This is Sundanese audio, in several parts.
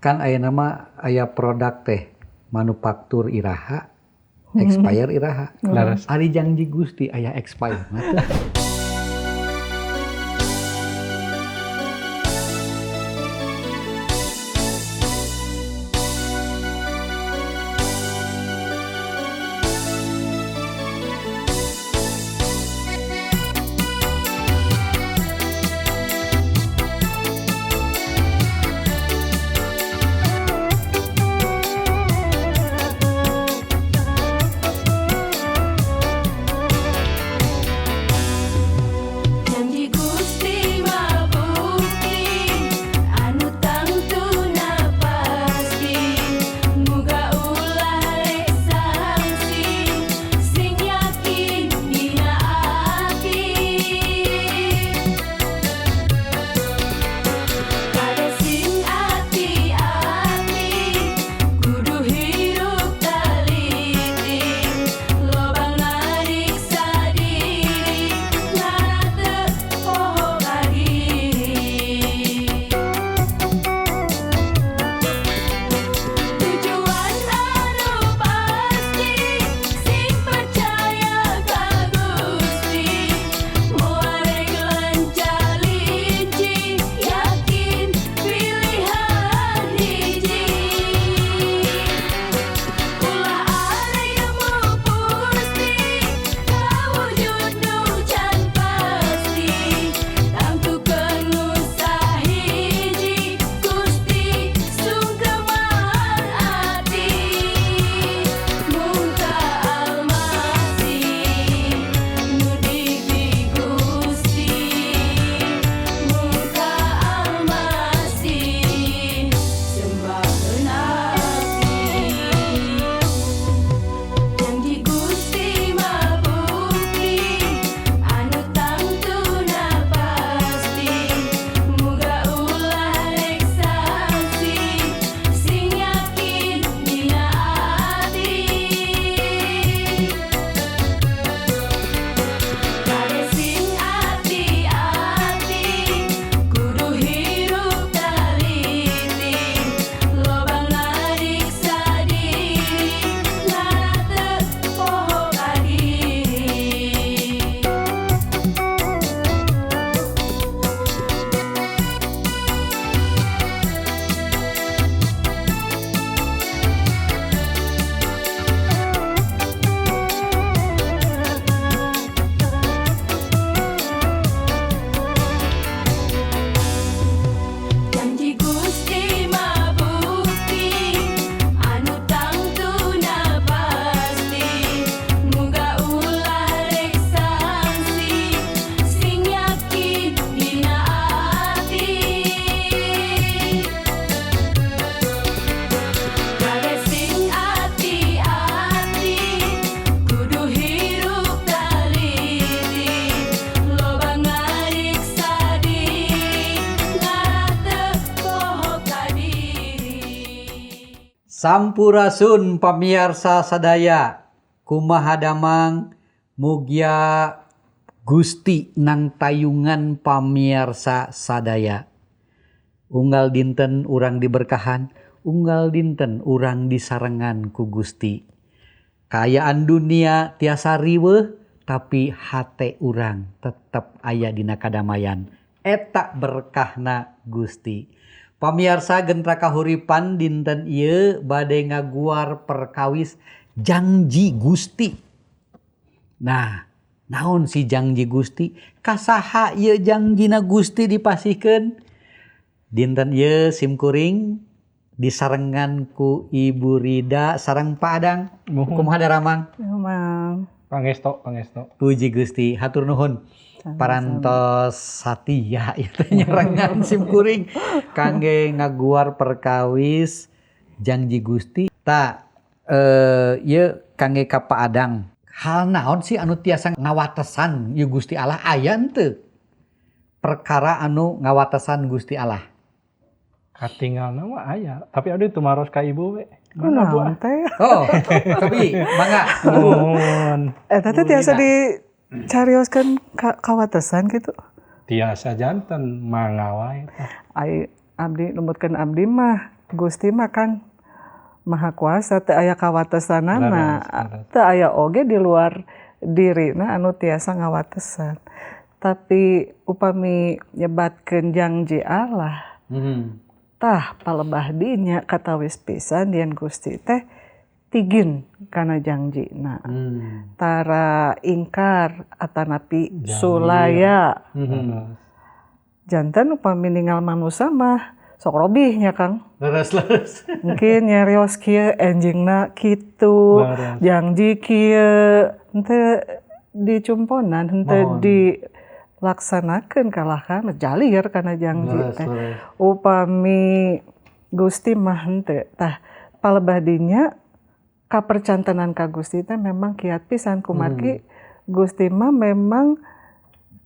Kan aya nama aya produk teh manufaktur iraha, expire iraha. Leres. Ari janji Gusti aya expire. Janji Gusti mah bukti anu tangtuna pasti, muga ulah rek sangsi, sing yakin dina ati. Kade sing ati-ati, kudu hirup taliti, loba ngariksa diri, ngarah teu poho ka diri. Tujuan anu pasti, sing percaya ka Gusti, moal rek lanca-linci, yakin pilihan hiji. Ulah aremu pusti, kawujud nu can pasti, tangtukeun nu sahiji, Gusti sungkeman ati. Mung ka Almasih nu di Gusti, mung ka Almasih sembaheun abdi. Janji Gusti mah bukti anu tangtuna pasti, muga ulah rek sangsi, sing yakin dina ati. Kade sing ati-ati, kudu hirup taliti, loba ngariksa diri, ngarah teu poho ka diri. Janji Gusti mah bukti anu tangtuna pasti, muga ulah rek sangsi, sing yakin dina ati. Kade sing ati-ati, kudu hirup taliti, loba ngariksa diri, ngarah teu poho ka diri. Sampurasun pamiarsa sadaya, kumaha damang, mugia Gusti nang tayungan pamiarsa sadaya. Unggal dinten urang diberkahan, unggal dinten urang disarengan ku Gusti. Kaayaan dunia tiasa riweuh, tapi hate urang tetep aya dina kadamaian. Eta berkahna Gusti. Pamiarsa Gentra Kahuripan dinten ieu bade ngaguar perkawis janji Gusti. Nah, naon si janji Gusti? Kasaha ieu janjina Gusti dipasihkeun? Dinten ieu simkuring disarengan ku Ibu Rida sareng Pak Adang. Muhun. Kumaha daramang? Memang. Pangesto, pangesto. Puji Gusti, hatur nuhun. Sama-sama. Parantos satia ieu teh nyarengan simkuring kangge ngaguar perkawis janji Gusti. Ta ieu kangge ka Pak Adang. Hal naon sih anu tiasa ngawatesan ieu Gusti Allah aya henteu? Perkara anu ngawatesan Gusti Allah. Katingalna mah aya, tapi abdi tumaros ka ibu we. Mana bu? Kunaon teh? Oh, tapi mangga. Nuhun. Eta teh Bu tiasa Rida. dicarioskeun ka kawatesan gitu. Tiasa janten mangga wae tah. Ai abdi numutkeun abdi mah Gusti mah kan maha kuasa, teu aya kawatesanana, teu aya oge di luar dirina anu tiasa ngawatesan. Tapi upami nyebatkeun janji Allah, tah palebah dinya katawis pisan yen Gusti teh tigin kana jangjina. Tara ingkar atanapi sulaya. Janten upami ningal manusa mah sok robih nya, Kang. Leres leres. Mungkin nyarios kieu, enjingna kitu, janji kieu henteu dicumponan, henteu dilaksanakeun, kalah kan jalir kana janji teh. Upami Gusti mah henteu. Tah, palebah dinya kapercantenan ka Gusti teh memang kiat pisan, kumargi Gusti mah memang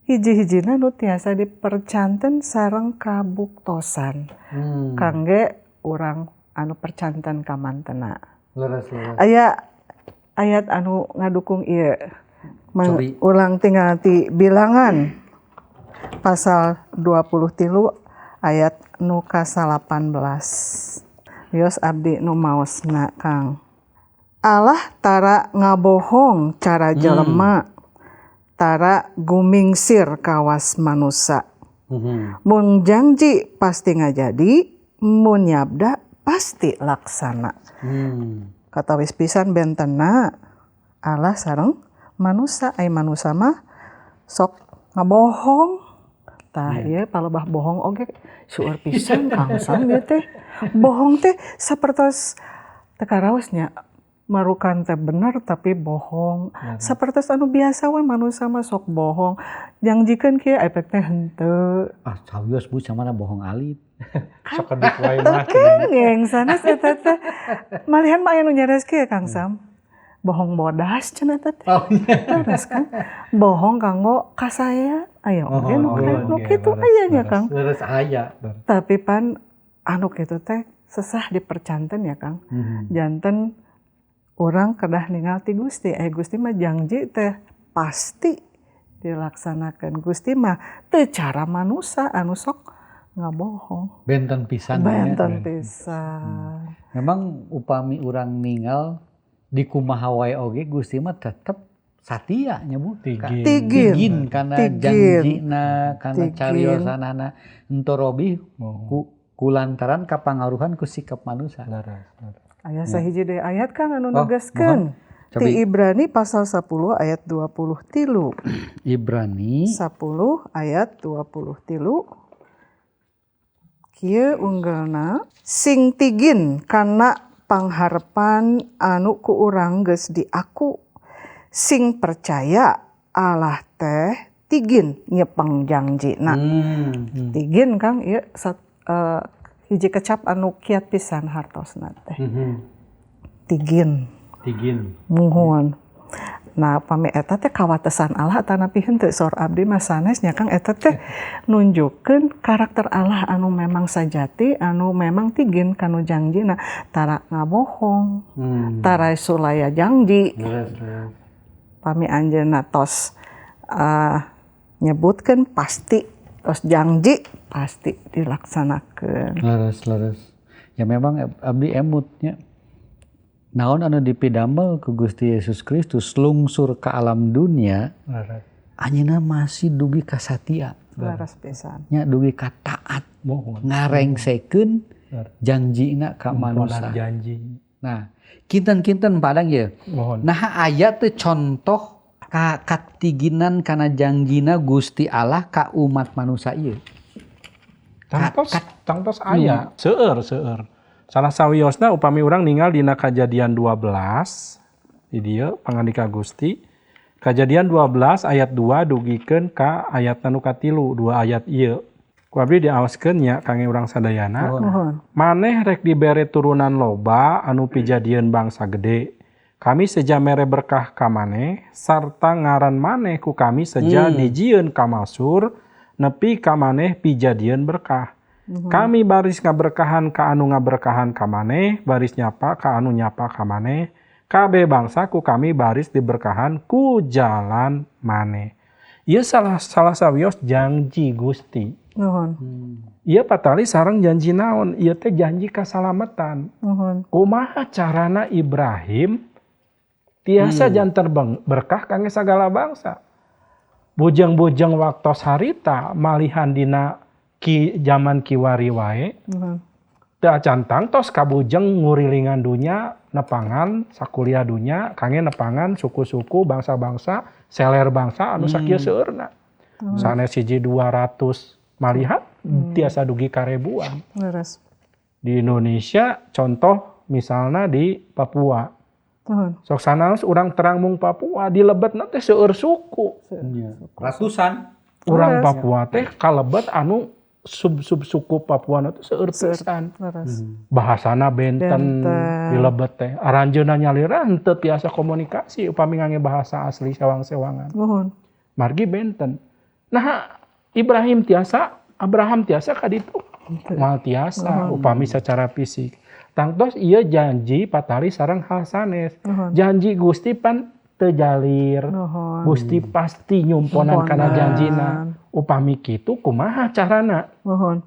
hiji-hijina nu tiasa dipercanten sareng kabuktosan kangge urang anu percanten ka mantena. Leres leres. Aya ayat anu ngadukung ieu. Cobi. Ulang tinggal ti Bilangan pasal 23 ayat nu ka-18. Wios abdi nu maosna, Kang. Allah tara ngabohong cara jelema, tara gumingsir kawas manusa. Mun jangji pasti ngajadi, mun nyabda pasti laksana. Katawis pisan bentena Allah sareng manusa, ai manusa mah sok ngabohong. Tah, ieu palebah bohong oge seueur pisan, Kang Sam, ieu teh. Bohong teh sapertos teu karaos nya, marukan teh bener tapi bohong. Sapertos anu biasa we, manusa mah sok bohong. Jangjikeun kieu, efek teh henteu. Ah, sawios, Bu, samana bohong alit. Sakedik wae mah. Kenging sanes eta teh. Malihan mah aya nu nyares kieu, Kang Sam. Bohong bodas cenah eta teh. Oh iya. Leres kan? Bohong kanggo kasaya aya oge nu nu kitu aya nya, Kang. Leres aya. Tapi pan anu kitu teh sesah dipercanten ya, Kang. Janten urang kedah ningal ti Gusti. Eh, Gusti mah janji teh pasti dilaksanakan. Gusti mah teu cara manusa anu sok ngabohong. Benten pisan. Benten pisan. Memang upami urang ningal di kumaha wae oge Gusti mah tetep satia nya, Bu. Tigin. Tigin. Tigin kana janjina, kana cariosanana, henteu robih ku kulantaran kapangaruhan ku sikap manusia. Aya sahiji deui ayat, Kang, anu negaskeun. Ti Ibrani pasal 10 ayat 23. Ibrani 10 ayat 23. Kieu unggelna, sing tigin kana pangharepan anu ku urang geus diaku, sing percaya Allah teh tigin nyepeng jangjina. Tigin, Kang, ieu hiji kecap anu kiat pisan hartosna teh. Tigin. Tigin. Muhun. Nah, pami eta teh kawatesan Allah atanapi henteu, saur abdi mah sanes nya, Kang, eta teh nunjukkeun karakter Allah anu memang sajati, anu memang tigin kanu jangjina, tara ngabohong, tara sulaya jangji. Pami anjeunna tos nyebutkeun pasti, tos jangji pasti dilaksanakeun. Leres leres. Ya memang abdi emutnya naon anu dipidamel ku Gusti Yesus Kristus lungsur ke alam dunia, anjeunna masih dugi ka satia. Leres pisan. Nya dugi ka taat, ngarengsekeun janjina ka manusia. Janji. Nah, kinten-kinten Padang ya. Nah, aya teh contoh ka katiginan kana janjina Gusti Allah ka umat manusia ieu. Tangtos tangtos aya, seueur seueur. Salah sawiosna upami urang ningal dina Kajadian 12 di dieu pangandika Gusti. Kajadian 12 ayat 2 dugikeun ka ayat nu katilu, dua ayat ieu. Ku abdi diawaskeun nya kangge urang sadayana. Maneh rek dibere turunan loba anu pijadieun bangsa gede. Kami seja mere berkah ka maneh sarta ngaran maneh ku kami seja dijieun kamasur nepi ka maneh pijadieun berkah. Kami baris ngaberkahan ka anu ngaberkahan ka maneh, baris nyapa ka anu nyapa ka maneh. Kabeh bangsa ku kami baris diberkahan ku jalan maneh. Ieu salah salah sawios janji Gusti. Nuhun. Ieu patali sareng janji naon? Ieu teh janji kasalamatan. Nuhun. Kumaha carana Ibrahim tiasa janten berkah kangge sagala bangsa. Bujeng-bujeng waktos harita malihan dina ki jaman kiwari wae. Teu acan tangtos kabujeng ngurilingan dunya nepangan sakuliah dunya kangge nepangan suku-suku bangsa-bangsa seler bangsa anu sakieu seueurna. Sanes hiji 200 malihat tiasa dugi ka ribuan. Leres. Di Indonesia contoh misalnya di Papua. Sok sanaos urang terang mung Papua di lebetna teh seueur suku. Ratusan. Urang Papua teh kalebet anu sub-sub suku Papua itu seueur pisan. Bahasana benten di lebet teh. Aranjeunna nyalira henteu tiasa komunikasi upami ngangge bahasa asli sewang-sewangan. Nuhun. Margi benten. Nah, Ibrahim tiasa, Abraham tiasa ka ditu. Moal tiasa upami secara fisik. Tangtos ieu janji patali sareng hal sanes. Janji Gusti pan teu jalir. Gusti pasti nyumponan kana janjina. Upami kitu kumaha carana? Nuhun.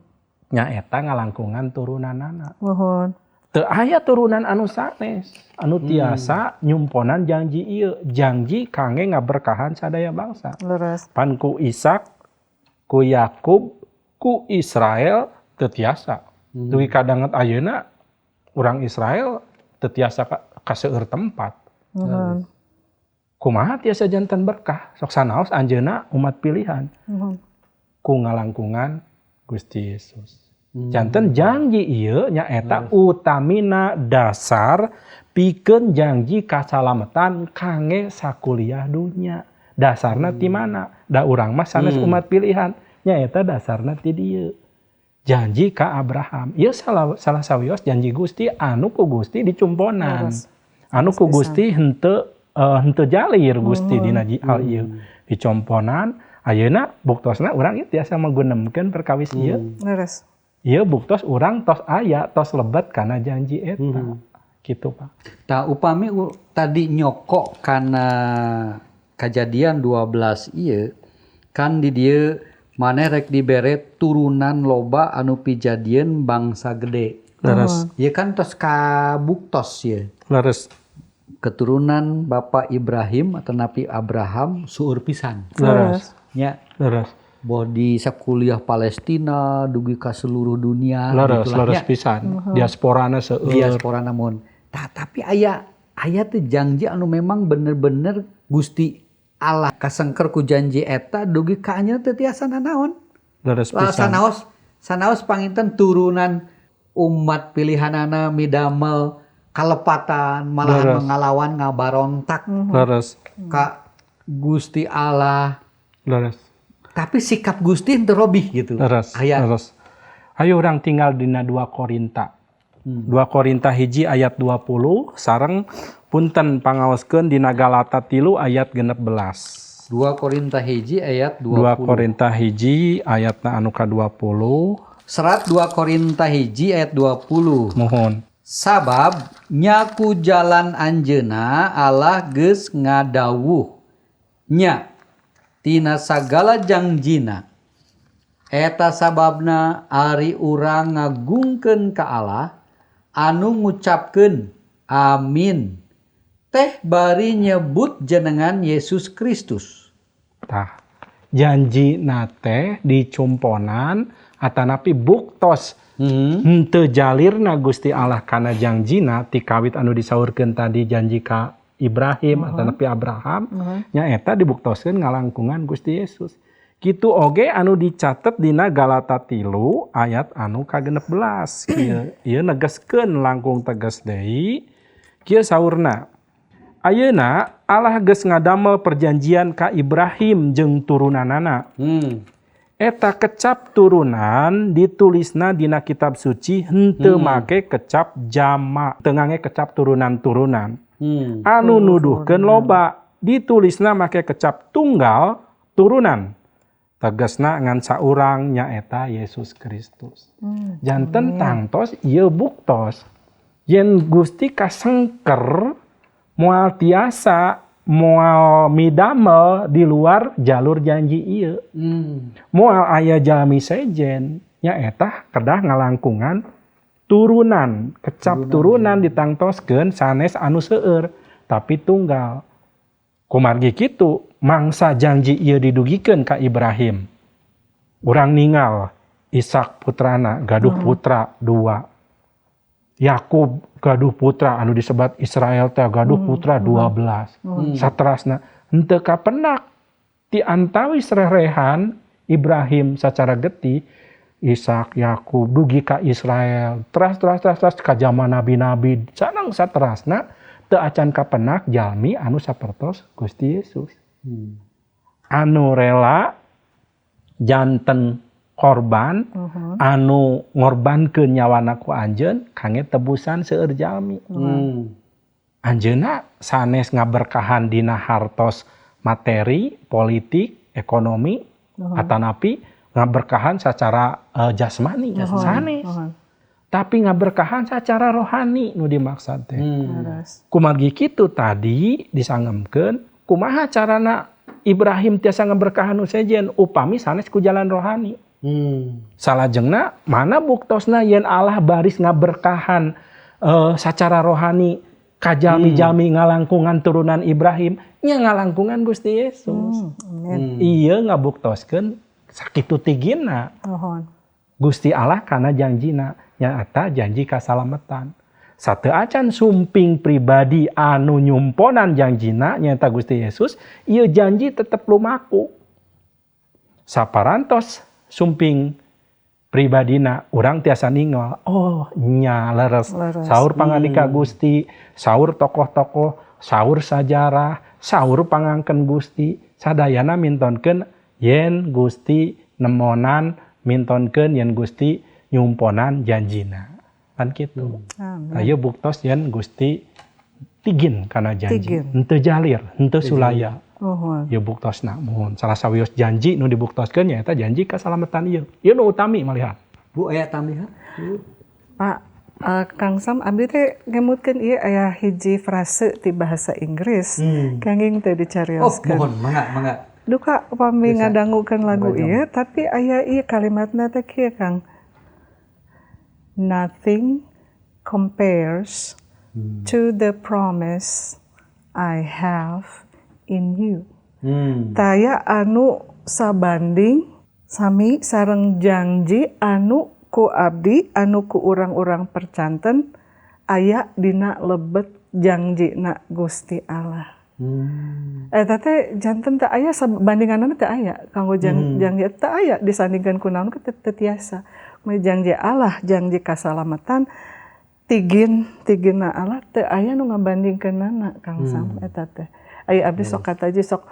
Nya eta ngalangkungan turunanana. Nuhun. Teu aya turunan anu sanes, anu tiasa nyumponan janji ieu, janji kangge ngaberkahan sadaya bangsa. Leres. Pan ku Ishak, ku Yakub, ku Israel teu tiasa. Dugi kadanget ayeuna urang Israel teu tiasa ka seueur tempat. Kumaha tiasa janten berkah? Sok sanaos anjeunna umat pilihan. Ku ngalangkungan Gusti Yesus. Janten janji ieu nyaeta utamina dasar pikeun janji kasalamatan kangge sakuliah dunya. Dasarna ti mana? Da urang mah sanes umat pilihan. Nyaeta dasarna ti dieu. Janji ka Abraham. Ieu salah sawios janji Gusti anu ku Gusti dicumponan. Anu ku Gusti henteu jalir Gusti dina hal ieu. Dicomponan ayeuna buktosna urang ieu tiasa manggunemkeun perkawis ieu. Leres. Ieu buktos urang tos aya tos lebet kana janji eta. Kitu Pak. Tah upami tadi nyokok kana kejadian 12 ieu kan di dieu maneh rek dibere turunan loba anu pijadieun bangsa gede. Leres. Ieu kan tos kabuktos ieu. Leres. Keturunan Bapak Ibrahim atau Nabi Abraham seueur pisan. Leres. Nya. Leres. Boh di sakuliah Palestina dugi ka seluruh dunia. Leres, leres pisan. Diasporana seueur. Diasporana mun. Tah tapi aya teh janji anu memang bener-bener Gusti Allah kasengker ku janji eta dugi ka anjeunna teu tiasa nanaon. Leres pisan. Sanaos panginten turunan umat pilihanana midamel kalepatan malahan mengalawan ngabarontak. Leres. Ka Gusti Allah. Leres. Tapi sikap Gusti henteu robih gitu. Leres. Leres. Ayo urang tinggal dina 2 Korinta. 2 Korinta 1 ayat 20 sareng punten pangaoskeun dina Galata 3 ayat 16. 2 Korinta 1 ayat 20. 2 Korinta 1 ayatna anu ka-20. Serat 2 Korinta 1 ayat 20. Mohon. Sabab nyaku jalan anjeuna Allah geus ngadawuh nya tina sagala jangjina. Eta sababna ari urang ngagungkeun ka Allah anu ngucapkeun amin teh bari nyebut jenengan Yesus Kristus. Tah, janji nate dicumponan atanapi buktos henteu jalirna Gusti Allah kana jangjina ti kawit anu disaurkeun tadi janji ka Ibrahim atanapi Abraham nyaeta dibuktoskeun ngalangkungan Gusti Yesus. Kitu oge anu dicatet dina Galata 3 ayat anu ka-16. Kieu ieu negeskeun langkung tegas deui. Kieu saurna. Ayeuna Allah geus ngadamel perjanjian ka Ibrahim jeung turunanana. Eta kecap turunan ditulisna dina kitab suci henteu make kecap jama, teu ngange kecap turunan-turunan. Anu nuduhkeun loba ditulisna make kecap tunggal turunan. Tegasna ngan saurang nyaeta Yesus Kristus. Janten tangtos ieu buktos yen Gusti kasengker moal tiasa moal midamel di luar jalur janji ieu. Moal aya jalmi sejen nyaeta kedah ngalangkungan turunan, kecap turunan ditangtoskeun sanes anu seueur tapi tunggal. Kumargi kitu mangsa janji ieu didugikeun ka Ibrahim. Urang ningal Ishak putrana gaduh putra 2. Yakub gaduh putra anu disebat Israel teh gaduh putra 12. Saterasna henteu kapenak ti antawis rerehan Ibrahim sacara getih Ishak, Yakub dugi ka Israel teras ka zaman nabi-nabi sanang saterasna teu acan kapenak jalmi anu sapertos Gusti Yesus. Anu rela janten korban anu ngorbankeun nyawana ku anjeun kangge tebusan seueur jalmi. Anjeunna sanes ngaberkahan dina hartos materi, politik, ekonomi, atanapi ngaberkahan secara jasmani, sanes. Tapi ngaberkahan secara rohani nu dimaksud teh. Kumargi kitu tadi disangemkeun kumaha carana Ibrahim tiasa ngaberkahan nu sejen upami sanes ku jalan rohani. Salajengna mana buktosna yen Allah baris ngaberkahan secara rohani ka jalmi-jalmi ngalangkungan turunan Ibrahim nya ngalangkungan Gusti Yesus. Ieu ngabuktoskeun sakitu tigina. Gusti Allah kana janjina nyaeta janji kasalametan. Sateu acan sumping pribadi anu nyumponan janjina nyaeta Gusti Yesus, ieu janji tetep lumaku. Saparantos sumping pribadina urang tiasa ningal, oh nya leres. Saur pangandika Gusti, saur tokoh-tokoh, saur sajarah, saur pangangken Gusti, sadayana mintonkeun yen Gusti nemonan, mintonkeun yen Gusti nyumponan janjina. Kan kitu. Ayo buktos yen Gusti tigin kana janji, henteu jalir, henteu sulaya. Ya buktosna muhun salah sawios janji nu dibuktoskeun nyaeta janji kasalametan ieu. Ieu nu utami malihan. Bu aya tambihan? Pak, Kang Sam abdi teh ngemutkeun ieu aya hiji frase ti bahasa Inggris. Kanging teh dicarioskeun. Oh, mohon mangga. Duka upami ngadangukeun lagu ieu tapi aya ieu kalimatna teh kieu Kang. Nothing compares to the promise I have in you. Taya anu sabanding sami sareng janji anu ku abdi anu ku urang-urang percanten aya dina lebet janji na Gusti Allah. Eta teh janten teh aya bandinganna teh aya kanggo janji teh aya disandingkeun ku naon teu tiasa. Janji Allah, janji kasalamatan tigin tigina Allah teu aya nu ngabandingkeunana Kang Sam eta teh. Aya abdi sok kata aja sok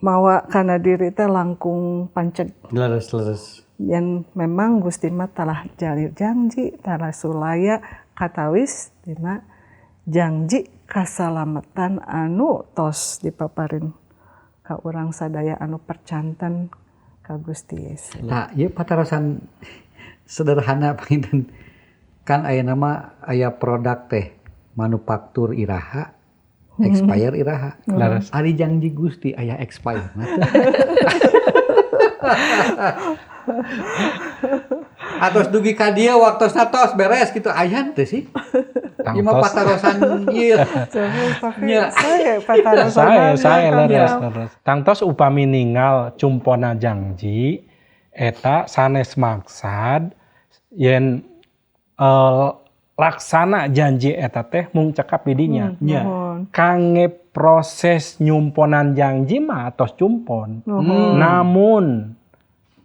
mawa kana diri teh langkung panceg. Leres. Yang memang Gusti mah talah jalir janji, talah sulaya katawis dina janji kasalamatan anu tos dipaparin ka urang sadaya anu percanten ka Gusti Yesus. Nah, ieu patarosan sederhana panginten kan aya nama aya produk teh manufaktur iraha expire iraha. Leres. Ari janji Gusti aya expire. Atos dugi ka dieu waktosna tos beres gitu aya teh sih. Ieu mah patarosan ieu. Saya patarosan. Saya leres. Tangtos upami ningal cumpona janji eta sanes maksad yen laksana janji eta teh mung cekap di dinya. Kangge proses nyumponan janji mah atos cumpon.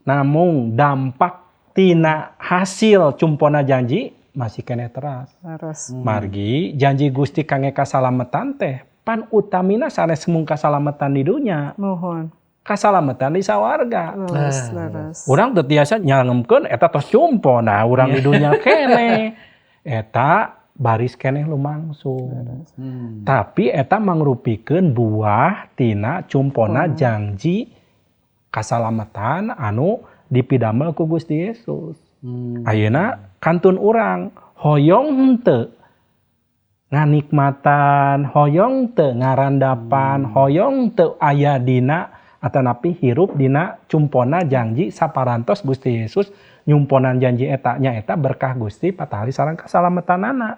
Namun dampak tina hasil cumpona janji masih keneh teras. Margi janji Gusti kangge kasalametan teh pan utamina sanes mung kasalametan di dunya. Kasalametan di sawarga. Leres. Urang teu tiasa nyangemkeun eta tos cumpon. Nah, urang di dunya keneh. Eta baris keneh lumangsung. Tapi eta mangrupikeun buah tina cumpona janji kasalametan anu dipidamel ku Gusti Yesus. Ayeuna kantun urang hoyong henteu Nganikmatan hoyong teu ngarandapan, hoyong teu aya dina atanapi hirup dina cumpona janji saparantos Gusti Yesus nyumponan janji eta nyaeta berkah Gusti patali sareng kasalamatanana.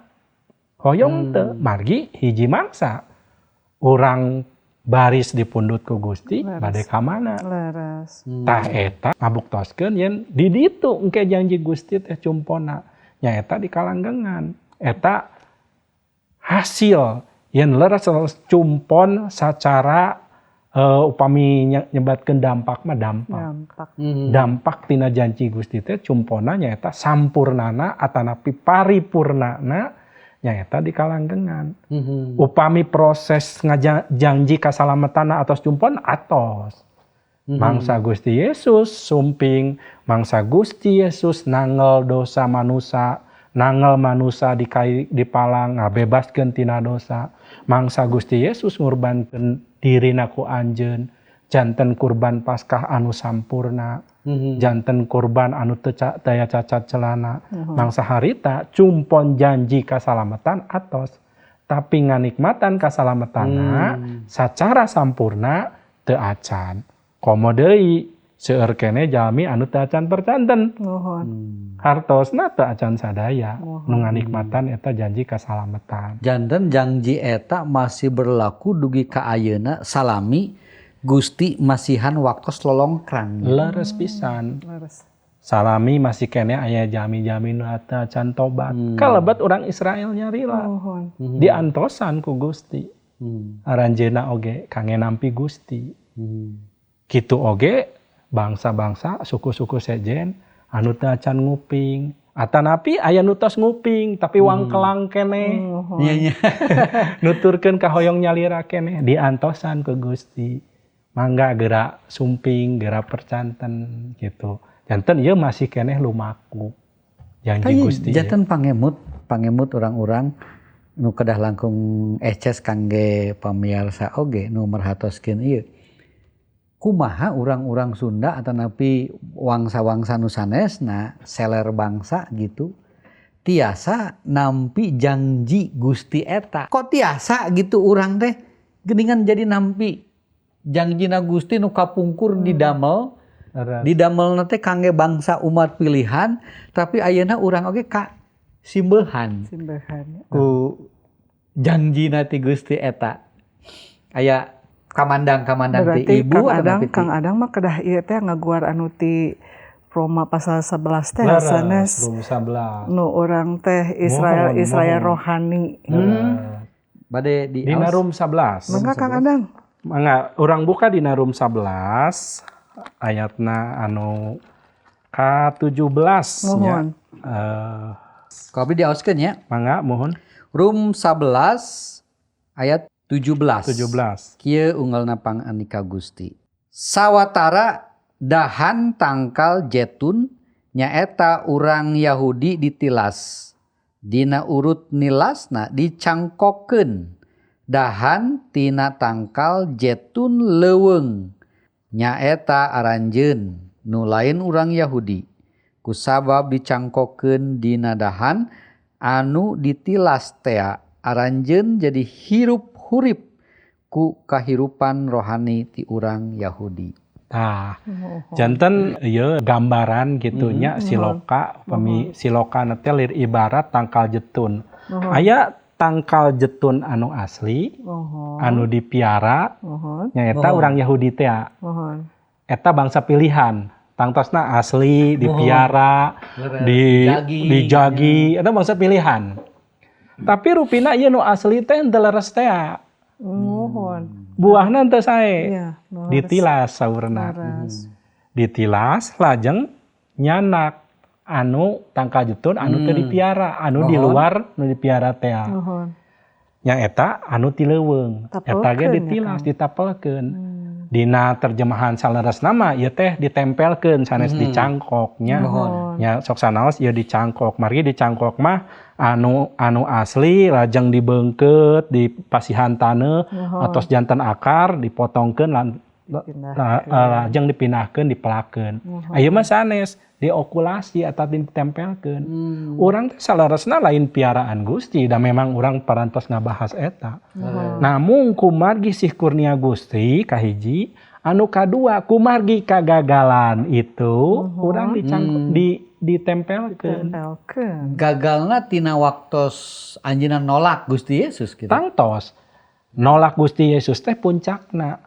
Hoyong teu margi hiji mangsa urang baris dipundhut ku Gusti bade ka mana. Leres. Tah eta ngabuktoskeun yen di ditu engke janji Gusti teh cumpona nyaeta di kalanggengan. Eta hasil yen leres cumpon sacara upami nyebatkeun dampak mah dampak. Dampak tina janji Gusti teh cumpona nyaeta sampurnana atanapi paripurnana nyaeta di kalanggengan. Upami proses janji kasalametana atos cumpon atos. Mangsa Gusti Yesus sumping, mangsa Gusti Yesus nangel dosa manusa, nangel manusa dipalang ngabebaskeun tina dosa. Mangsa Gusti Yesus ngurbankeun dirina ku anjeun, janten kurban Paskah anu sampurna, janten kurban anu teu daya cacat celana. Mangsa harita cumpon janji kasalamatan atos, tapi nganikmatan kasalametana sacara sampurna teu acan. Komo deui seueur keneh jalmi anu teu acan percanten. Hartosna teu acan sadaya nu nganikmatan eta janji kasalamatan. Janten janji eta masih berlaku dugi ka ayeuna salami Gusti masihan waktos lolongkrang. Leres pisan. Leres. Salami masih keneh aya jami-jami nu teu acan tobat. Kalebet urang Israel nyarila. Diantosan ku Gusti. Aranjeuna oge kangge nampi Gusti. Kitu oge bangsa-bangsa suku-suku sejen anu teu acan nguping atanapi aya nu tos nguping tapi wangkelang keneh. Nya nuturkeun ka hoyong nyalira keneh diantosan ku Gusti. Mangga geura sumping, geura percanten gitu. Janten ieu masih keneh lumaku janji Gusti. Janten pangemut urang-urang nu kedah langkung eces kangge pamiarsa oge nu merhatoskeun ieu. Kumaha urang-urang Sunda atanapi wangsa-wangsa nu sanesna seler bangsa gitu tiasa nampi janji Gusti eta. Kok tiasa gitu urang teh geuningan jadi nampi janjina Gusti nu kapungkur didamel, didamelna teh kangge bangsa umat pilihan, tapi ayeuna urang oge ka simbehan. Ku janjina ti Gusti eta. Aya kamandang-kamandang ti ibu atau Kang Adang mah kedah ieu teh ngaguar anu ti Roma pasal 11 teh sanes. Nu urang teh Israel Israel rohani. Bade di dina Rum 11. Mangga Kang Adang. Mangga urang buka dina Rum 11 ayatna anu ka-17 nya. Ku abdi diaoskeun nya. Mangga mohon. Rum 11 ayat 17. 17. Kieu unggalna pangandika Gusti. Sawatara dahan tangkal jetun nyaeta urang Yahudi ditilas. Dina urut nilasna dicangkokeun. Dahan tina tangkal jetun leuweung nyaeta aranjeun nu lain urang Yahudi. Kusabab dicangkokeun dina dahan anu ditilas tea aranjeun jadi hirup hurip ku kahirupan rohani ti urang Yahudi. Tah, janten ieu gambaran gitu nya siloka, upami siloka teh lir ibarat tangkal jetun. Aya tangkal jetun anu asli, anu dipiara, nyaeta urang Yahudi teh. Eta bangsa pilihan. Tangtosna asli dipiara, dijagi, eta bangsa pilihan. Tapi rupina ieu nu asli teh henteu leres teh. Buahna henteu sae. Ditilas saurna. Ditilas lajeng nyanak anu tangkal jetun anu teu dipiara, anu di luar nu dipiara teh. Nya eta anu ti leuweung. Eta ge ditilas, ditapelkeun. Dina terjemahan saleresna mah ieu teh ditempelkeun sanes dicangkok nya. Nya sok sanaos ieu dicangkok. Margi dicangkok mah anu asli lajeng dibeungkeut di pasihan taneuh atos janten akar dipotongkeun Lajeng dipindahkeun dipelakeun. Ayeuna mah sanes diokulasi atau ditempelkeun. Urang teh saleresna lain piaraan Gusti da memang urang parantos ngabahas eta. Namung kumargi sih kurnia Gusti kahiji, anu kadua kumargi kagagalan itu urang ditempelkeun. Gagalna tina waktos anjeunna nolak Gusti Yesus gitu. Tangtos nolak Gusti Yesus teh puncakna.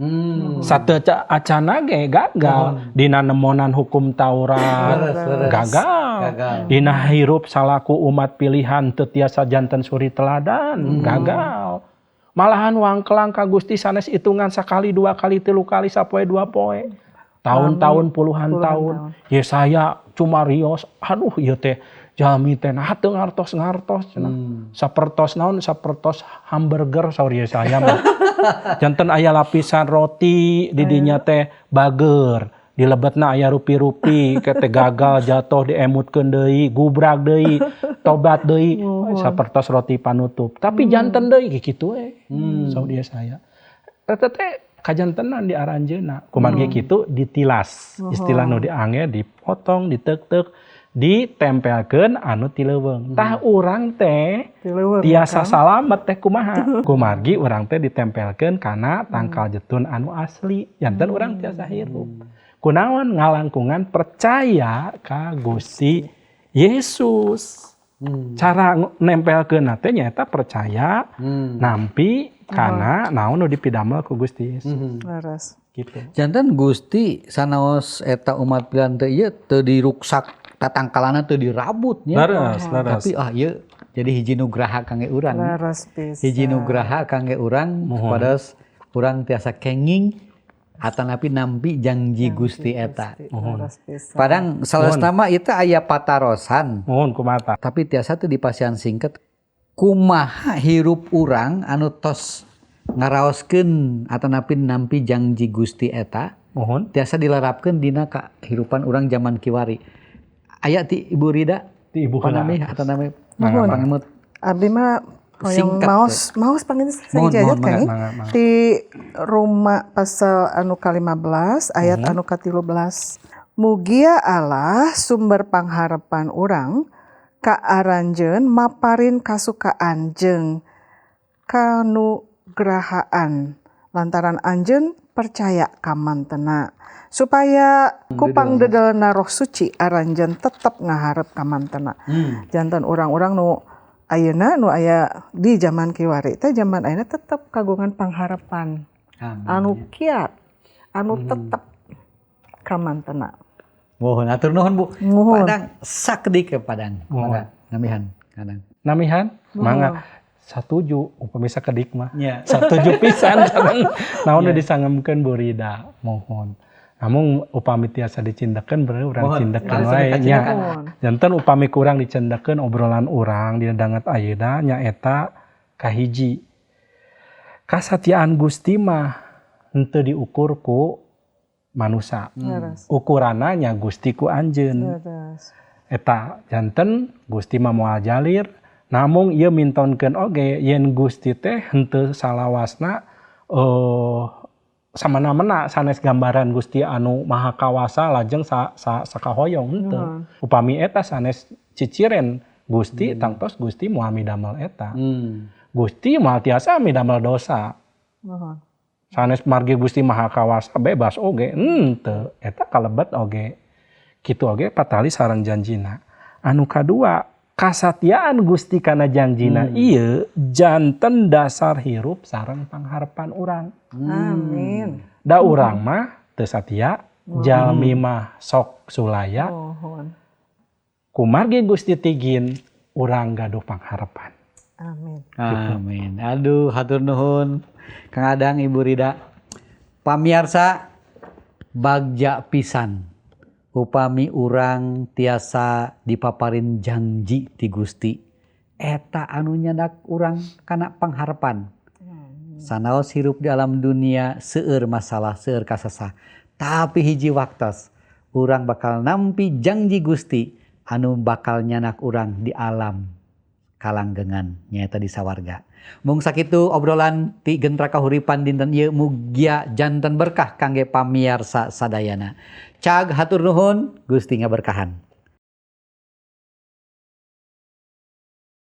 Satu acana ge gagal dina nemonan hukum Taurat, gagal. Dina hirup salaku umat pilihan teu tiasa janten suri teladan, gagal. Malahan wangkelang ka Gusti sanes hitungan sakali, dua kali, tilu kali, sapoe, dua poe. Tahun-tahun, puluhan tahun. Yesaya cumarios, aduh ieu teh jalmi teh nah teu ngartos-ngartos cenah. Sapertos naon, sapertos hamburger saur Yesaya mah. Janten aya lapisan roti di dinya teh bager, dilebetna aya rupi-rupi, ke teh gagal jatuh diemutkeun deui, gubrag deui, tobat deui, sapertos roti panutup. Tapi janten deui kitu we. Saur Yesaya. Eta teh kajantenan di aranjeuna. Kumargi kitu ditilas. Istilah nu diange dipotong, ditek-tek, ditempelkeun anu ti leuweung. Tah urang teh tiasa salamet teh kumaha? Kumargi urang teh ditempelkeun kana tangkal jetun anu asli. Janten urang tiasa hirup. Kunaon ngalangkungan percaya ka Gusti Yesus. Cara nempelkeun teh nyaeta percaya nampi kana naon nu dipidamel ku Gusti Yesus. Leres. Gitu. Janten Gusti sanaos eta umat pilihan teh ieu teu diruksak tatangkalana teu dirabut nya. Leres, leres. Tapi ieu jadi hiji nugraha kangge urang. Leres pisan. Hiji nugraha kangge urang supados urang tiasa kenging atanapi nampi janji Gusti eta. Leres pisan. Padang salesna mah ieu teh aya patarosan. Mohon kumata. Tapi tiasa teu dipasihan singket kumaha hirup urang anu tos ngaraoskeun atanapi nampi janji Gusti eta. Mohon tiasa dilarapkeun dina kahirupan urang zaman kiwari. Aya ti Ibu Rida, ti Ibu panami atanapi pangemut. Abdi mah hoyong maos panggil sajajat kan ti Roma pasal anu ka-15 ayat anu ka-13. Mugia Allah sumber pangharepan urang ka aranjeun maparin kasukaan jeung kanugrahaan lantaran anjeun percaya ka mantena supaya kupang dedelna Roh Suci aranjeun tetep ngaharep ka mantena. Janten urang-urang nu ayeuna nu aya di zaman kiwari teh zaman ayeuna tetep kagungan pangharepan anu kiat anu tetep ka mantena. Mohon atur nuhun Bu. Mohon. Padang sakedik ke Padang. Mangga namihan kadang. Namihan mangga satuju upami sakedik mah. Yeah. Satuju pisan sareng naon nu disangemkeun Bu Rida. Mohon. Namun upami tiasa dicindekeun berarti urang cindekeun wae nya. Janten upami kurang dicindekeun obrolan urang dina danget ayeuna nyaeta kahiji. Kasatiaan Gusti mah henteu diukur ku manusa. Ukuranna nya Gusti ku anjeun. Eta janten Gusti mah moal jalir, namung ieu mintonkeun oge yen Gusti teh henteu salawasna samana-mana sanes gambaran Gusti anu maha kawasa lajeng sakahoyong henteu. Upami eta sanes ciciren Gusti tangtos Gusti moal midamel eta. Gusti moal tiasa midamel dosa. Sanes margi Gusti maha kawasa bebas oge henteu eta kalebet oge. Kitu oge patali sareng janjina. Anu kadua kasatiaan Gusti kana janjina ieu janten dasar hirup sareng pangharepan urang. Amin. Da urang mah teu satia, jalmi mah sok sulaya. Kumargi Gusti tigin urang gaduh pangharepan. Amin. Gitu. Amin. Aduh, hatur nuhun Kang Adang, Ibu Rida. Pamiarsa bagja pisan upami urang tiasa dipaparin janji ti Gusti eta anu nyandak urang kana pangharepan. Sanaos hirup di alam dunia seueur masalah, seueur kasasah, tapi hiji waktos urang bakal nampi janji Gusti anu bakal nyanak urang di alam kalanggengan nyaeta di sawarga. Mung sakitu obrolan ti Gentra Kahuripan dinten ieu, mugia janten berkah kangge pamiarsa sadayana. Cag hatur nuhun, Gusti ngaberkahan.